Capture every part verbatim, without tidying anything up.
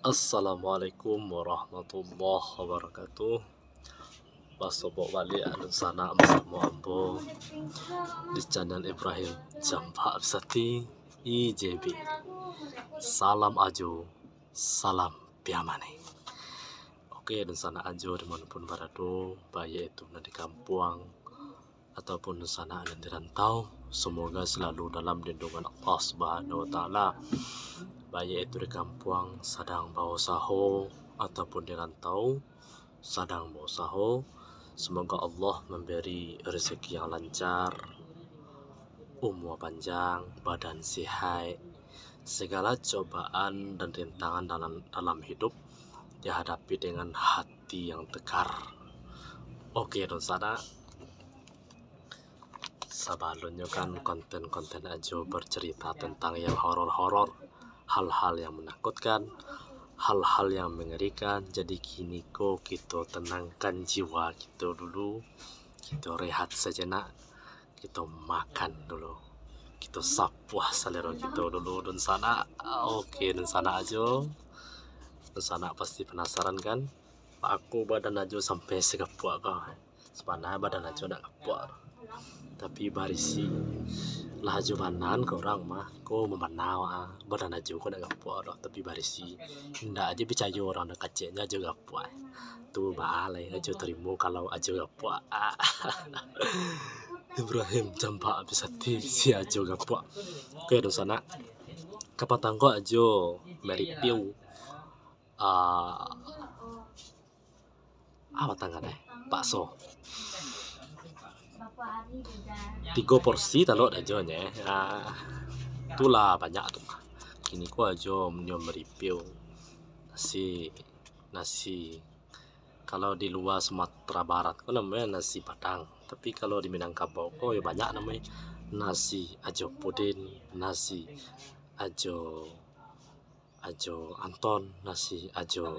Assalamualaikum warahmatullahi wabarakatuh. Basobok baliak dunsanak basamo ambo di channel Ibrahim Jampak Bisati, I J B. Salam ajo, salam piamani. Oke, dunsanak ajo dimanapun barado, baiak itu nan di kampuang, ataupun dunsanak nan di rantau, semoga selalu dalam lindungan Allah Subhanahu Wa Taala. Baiak itu di kampuang sadang bausaho ataupun di rantau sadang bausaho, semoga Allah memberi rezeki yang lancar, umua panjang, badan sihat, segala cobaan dan rintangan dalam, dalam hidup dihadapi dengan hati yang tegar. Oke, dunsanak. Sabalunnyo kan konten-konten ajo bercerita tentang yang horor-horor, hal-hal yang menakutkan, hal-hal yang mengerikan. Jadi kini ko kito tenangkan jiwa kito dulu, kito rehat sajenak, kito makan dulu, kito sapuah salero kito dulu, dunsanak. Oke, dunsanak ajo, dunsanak pasti penasaran kan? Aku badan ajo sampai sagapuak ko. Sabananyo badan ajo ndak gapuak, tapi barisi. Lah ajo bana ko urang mah, ko mambana, ah, badan ajo ko ndak gapuak doh, tapi barisi. Indak ajo picayo urang, ndak kaceknyo ajo gapuak. Tu baa lai ajo tarimo kalau ajo gapuak. Ibrahim Jampak Bisati si ajo gapuak. Oke, dunsanak. Kapatang ko ajo maripiu. Ah, apo tangan eh? Bakso. Tigo porsi talok dah jo nyo, eh. Ah, itulah banyak tu. Kini ko ajo nyo maripiu nasi, nasi. Kalau di lua Sumatera Barat ko namonyo nasi Padang. Tapi kalau di Minangkabau ko yo banyak namonyo nasi ajo pudin, nasi ajo ajo Anton, nasi ajo,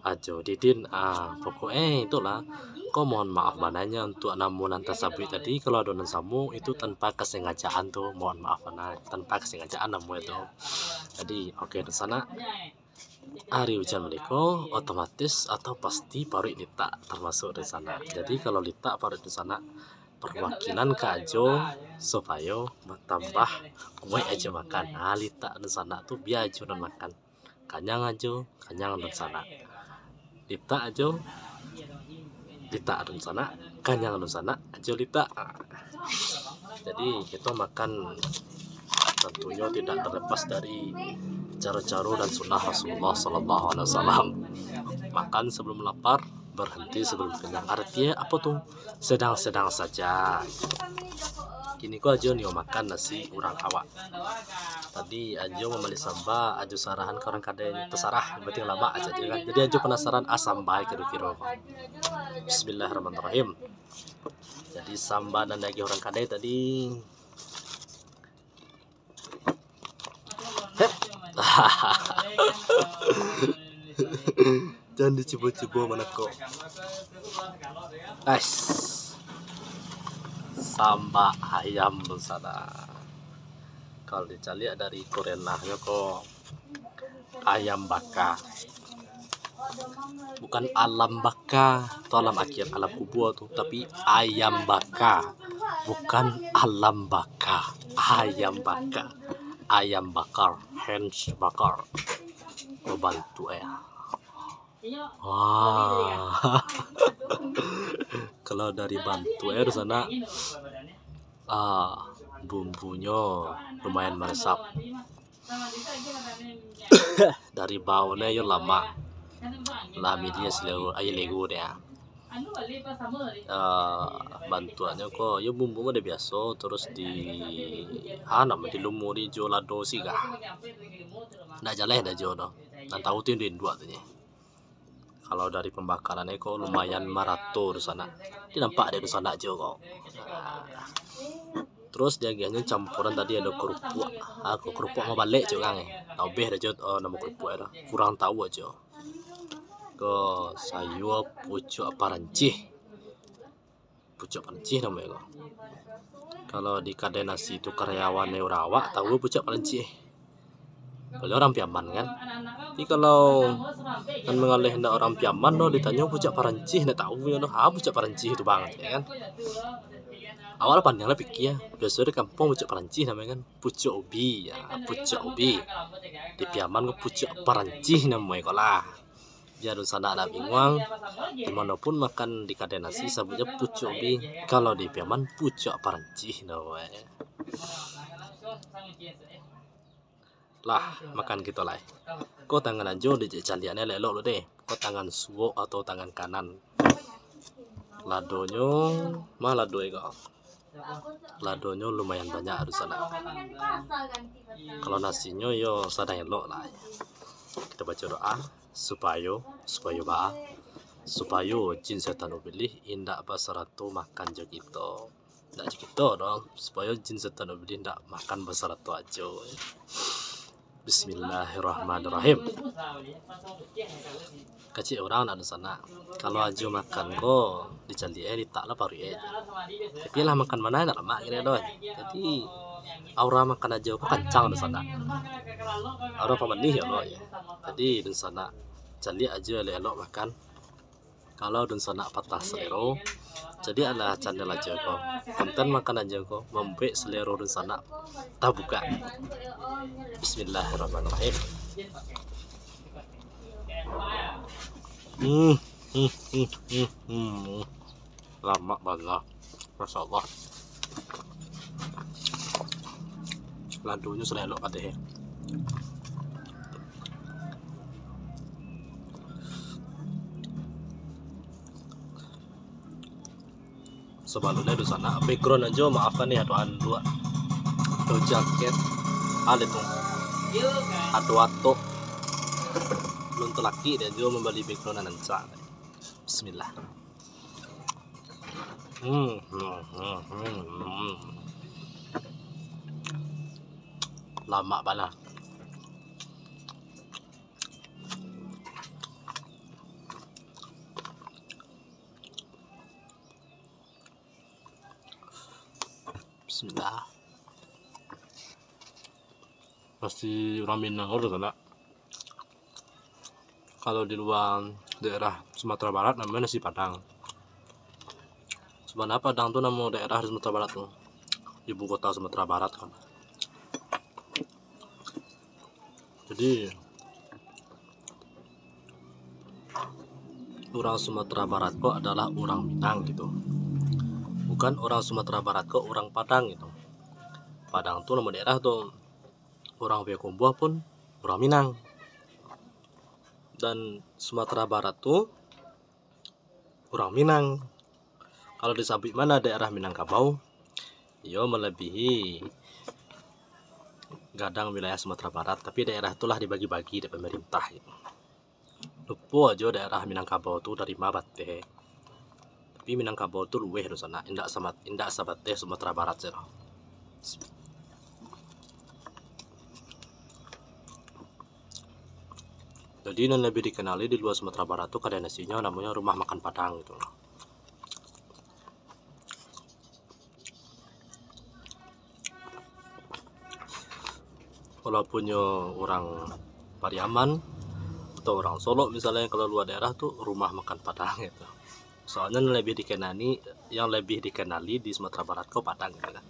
ajo Didin, ah, pokok eh itulah. Ko mohon maaf bananyo untuk namo nan tasabuik tadi, kalau ado nan samo itu tanpa kasengajaan tu, mohon maaf bana, tanpa kasengajaan namo itu. Jadi, oke, dunsanak, ari ujan beko otomatis atau pasti paruik litak, tamasuk dunsanak. Jadi, kalau litak paruik dunsanak, perwakilan ka ajo supayo batambah kuaik ajo makan. Ha, litak dunsanak tu bia ajo nan makan. Kanyang ajo, kanyang dunsanak. Litak ajo, litak dunsanak. Kanyang dunsanak, ajo litak. Ha. Jadi, kito makan tantunyo tidak terlepas dari caro-caro dan sunnah Rasulullah sallallahu alaihi wasallam. Makan sebelum lapar, berhenti sebelum kenyang. Artinya apa tu? Sedang-sedang saja. Kini ko ajo nio makan nasi urang awak. Tadi ajo mambali samba, ajo sarahan ka urang kadai, tasarah, yang penting lamak ajo kan. Jadi ajo penasaran, ah, samba kiro-kiro. Bismillahirrahmanirrahim. Jadi samba nan diagiah urang kadai tadi. Hep. Jan dicubo-cubo manangkok. Ais. Samba ayam dunsanak. Kalau dicaliak dari kurenahnyo ko, ayam baka. Bukan alam baka, tu alam akhir, alam kubua tu, tapi ayam baka. Bukan alam baka, ayam baka. Ayam bakar, Hans bakar. Babantuak, eh. Wah. Kalau dari bantuak, eh, dunsanak, ah, bumbunyo lumayan maresap. Dari baunyo yo lamak. Lah, miliah selero, aia lego deh. Ah, bantuaknyo ko, yo bumbu mah dah biaso, terus di, ha, namo dilumuri jo lado sirah. Ndak jaleh dah jo doh. Nan tahu tu induak-induak tu nyo. Kalau dari pambakaran ko lumayan marato dunsanak. Dia nampak dek dunsanak jo ko. Terus diagiahnyo campuran tadi ado kerupuak. Ha, ko kerupuak mabalek cik urang eh. Nah, obeh dah jo, oh, namo kerupuak dah. Kurang tahu ajo. Ko sayua pucuak parancih. Pucuak parancih namonyo ko. Kalau di kadai nasi tu karyawan urang awak, tahu pucuak parancih. Baliau urang Piaman kan. Tapi kalau nan mangaleh ndak urang Piaman doh, ditanyo pucuak parancih, ndak tahu nyo doh, "Ah, pucuak parancih tu, Bang," ya kan. Awak lah pandai lah pikia, biaso di kampuang pucuak parancih namonyo kan, pucuak ubi, ya, pucuak ubi. Di Piaman ko pucuak parancih namonyo ko lah. Jan dunsanak lah binguang, di mano pun makan di kadai nasi sabuiknyo pucuak ubi, kalau di Piaman pucuak parancih namonyo. Lah, makan kito lai. Ko tangan Ajo dek caliak ni elok-elok lu deh. Ko tangan suok atau tangan kanan. Ladonyo, ma lado iko? Ladonyo lumayan banyak dunsanak. Kalau nasinyo yo sadang elok lah. Kito baco doa supayo, supayo ba, supayo jin setan ubilih indak basarato makan jo kito. Ndak jo kito doh, supayo jin setan ubilih ndak makan basarato Ajo. Bismillahirrahmanirrahim. Kecek urang ndak dunsanak, kalau Ajo makan ko, dicaliak e, litak lah paruik e. Tapi lah makan mano ndak lamak kini doh. Jadi, aura makan Ajo ko kancang dunsanak. Aura pamanih yo lo ya. Jadi, dunsanak caliak Ajo elok-elok makan. Kalau dunsanak patah salero, caliaklah channel Ajo ko. Konten makan Ajo ko mambuek salero dunsanak tabukak. Bismillahirrahmanirrahim. Hmm, hmm, hmm, hmm, hmm. Lamak bana. Masya Allah. Ladonyo sadang elok padeh. Sabalun e dunsanak, background Ajo maafkan ni, ado anduak, ado jaket, ado tu, ado atok, balun talakik dek Ajo mambali background nan rancak. Bismillah. Hmm, hmm, hmm, hmm, hmm. Lamak bana. Bismillah. Nasi urang Minang ko dunsanak. Kalau di lua daerah Sumatera Barat namonyo nasi Padang. Sabananyo Padang tu namo daerah di Sumatera Barat tu, ibu kota Sumatera Barat kan. Jadi, urang Sumatera Barat ko adalah urang Minang gitu. Bukan urang Sumatera Barat ko urang Padang gitu. Padang tu namo daerah tu, urang Payakumbuah pun urang Minang. Dan Sumatera Barat tu urang Minang. Kalau disabuik mano daerah Minangkabau, iyo melebihi gadang wilayah Sumatera Barat, tapi daerah tu lah dibagi-bagi dek pemerintah gitu. Lupo Ajo daerah Minangkabau tu dari ma bateh. Tapi Minangkabau tu luweh dunsanak, indak sama, indak sabateh Sumatera Barat sajo. Jadi nan labiah dikenali di lua Sumatera Barat tu kadai nasinyo namonyo Rumah Makan Padang gitu. Walaupun nyo urang Pariaman atau urang Solok misalnyo, kalau lua daerah tu Rumah Makan Padang gitu. Soalnyo nan labiah dikenali, yang labiah dikenali di Sumatera Barat ko Padang gitu kan.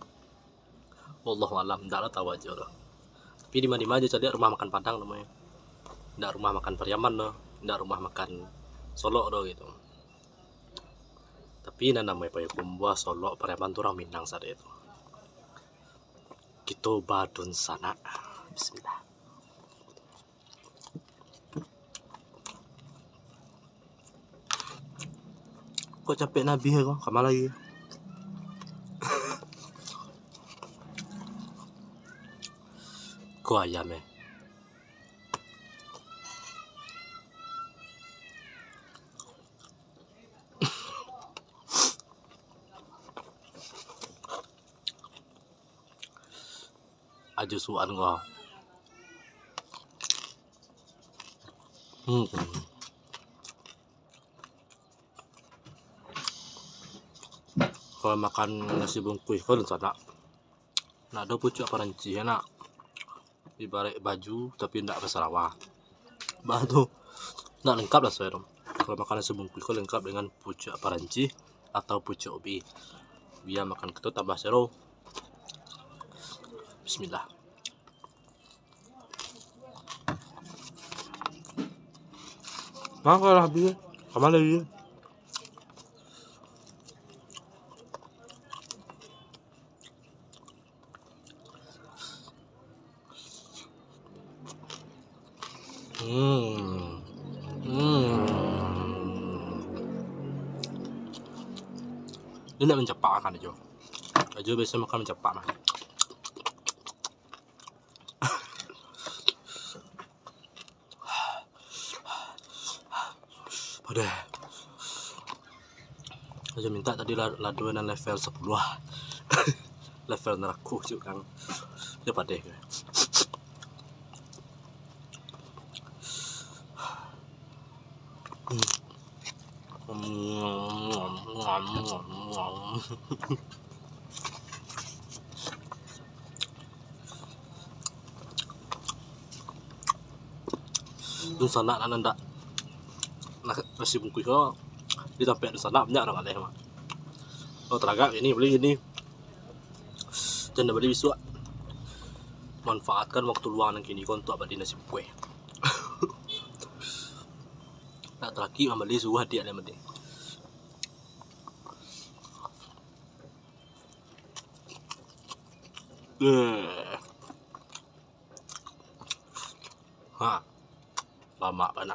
Wallahu alam, ndak lah tahu Ajo doh. Tapi dima-dima Ajo caliak Rumah Makan Padang namonyo. Ndak Rumah Makan Pariaman doh, ndak Rumah Makan Solok doh gitu. Tapi nan namonyo Payakumbuah, Solok, Pariaman tu urang Minang sadonyo tu. Kito badunsanak. Bismillah. Kok capek nabih ko, kama lagi? Ko ayam eh. Ajo suan ko. Hmm. Kalau makan nasi bungkuih ko dunsanak, nak ado pucuak parancih nak. Ibaraik baju tapi ndak basarawa. Bah tu, nak lengkap lah sero. Kalau makan nasi bungkuih ko lengkap dengan pucuak paranci atau pucuak ubi. Bia makan kito tambah sero. Bismillah. Makan lah, Bi. Kamana, Bi? Hmm. Hmm. Dia nak mencapak makan aja. Aja biasa makan mencapak lah. Padeh. Aja minta tadi la-, lado nan level sepuluh. Level nerako cuk kang. Dia padeh ke? Hmm. Dunsanak nan andak na-, nasi bungkuih ko, di tampek dunsanak banyak urang aleh mah. Oh, taragak ini, bali ini. Jan bali bisuak. Manfaatkan waktu luang nan kini ko untuak bali nasi bungkuih. Nak taraki mambali suruah adiak lai mati. Eh. Ha. Lamak bana.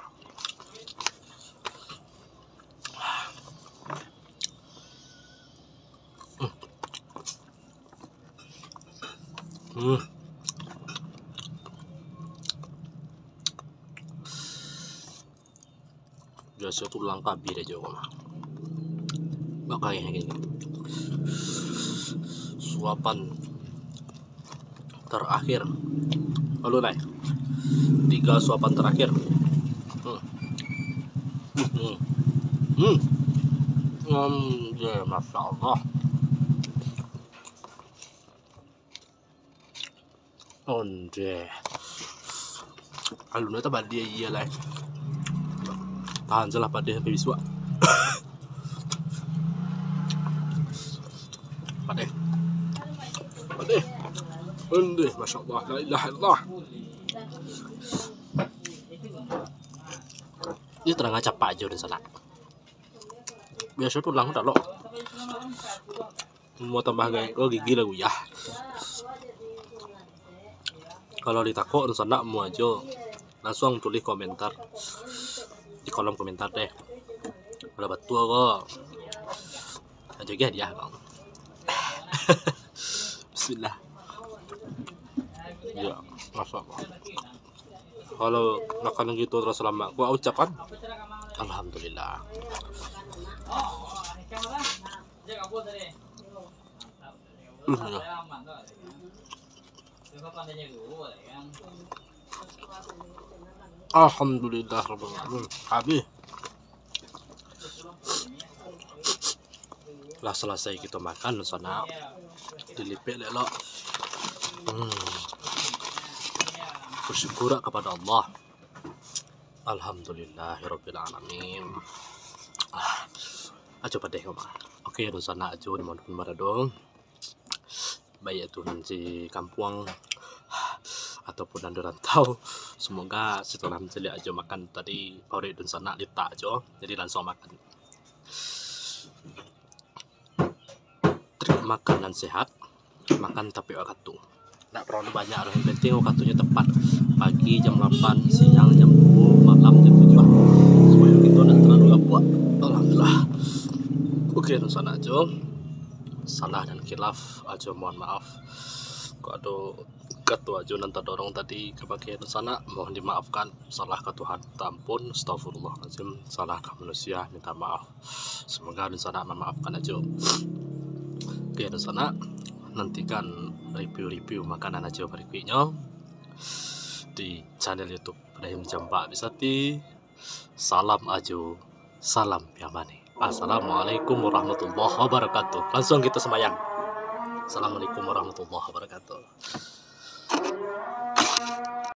Hmm. Biaso tu langkah bira jo mah. Makai lagi. Suapan terakhir. Lalu naik. Tiga suapan terakhir. Hmm. Hmm. Hmm. Hmm. Ya, Masya Allah. Ondeh. Alun tabali aia lai. Tahan salah padeh sampai bisuak. Padeh. Padeh. Ondeh, Masya Allah. La ilaha illallah. Ini taragak capak aja dunsanak. Biaso tulang tu talok. Mau tambah gaek ko gigi lah guyah. Kalau ditakok dunsanak, mu ajo langsuang tulih komentar di kolom komentar deh. Kalau batua ko, ajo gi hadiah bang. Bismillah. Ya, masya Allah. Kalau makan gitu terus lama, gua ucapkan alhamdulillah. Hmm, ya. Alhamdulillah rabbil alamin. Habis. Lah salasai kito makan, sanak. Dilipek elok. Hmm. Bersyukur kapado Allah. Alhamdulillahirabbil alamin. Ah, aco padeh ko mah. Oke, dunsanak ajo di mana pun barado. Baik itu nan di kampuang ataupun nan di rantau. Semoga setelah mancaliak ajo makan tadi, paruik dunsanak litak ajo. Jadi langsuang makan. Trik makan nan sehat, makan tapek wakatu. Ndak paralu banyak doh, yang penting wakatunyo tepat. Pagi jam lapan, siang jam duo, malam jam tujuah. Supayo kito ndak talalu rapuak. Alhamdulillah. Oke, dunsanak ajo. Salah dan khilaf ajo mohon maaf. Kok ado kato ajo nan tadorong tadi kabake dunsanak, mohon dimaafkan. Salah ka Tuhan, minta ampun, astagfirullahalazim. Salah ka manusia, minta maaf. Semoga dunsanak mamaafkan ajo. Oke, dunsanak, nantikan review-review makanan ajo barikuiknyo di channel YouTube Ibrahim Jambak Bisati. Salam ajo, salam Piamani. Assalamualaikum warahmatullahi wabarakatuh. Langsuang kito sambayang. Assalamualaikum warahmatullahi wabarakatuh.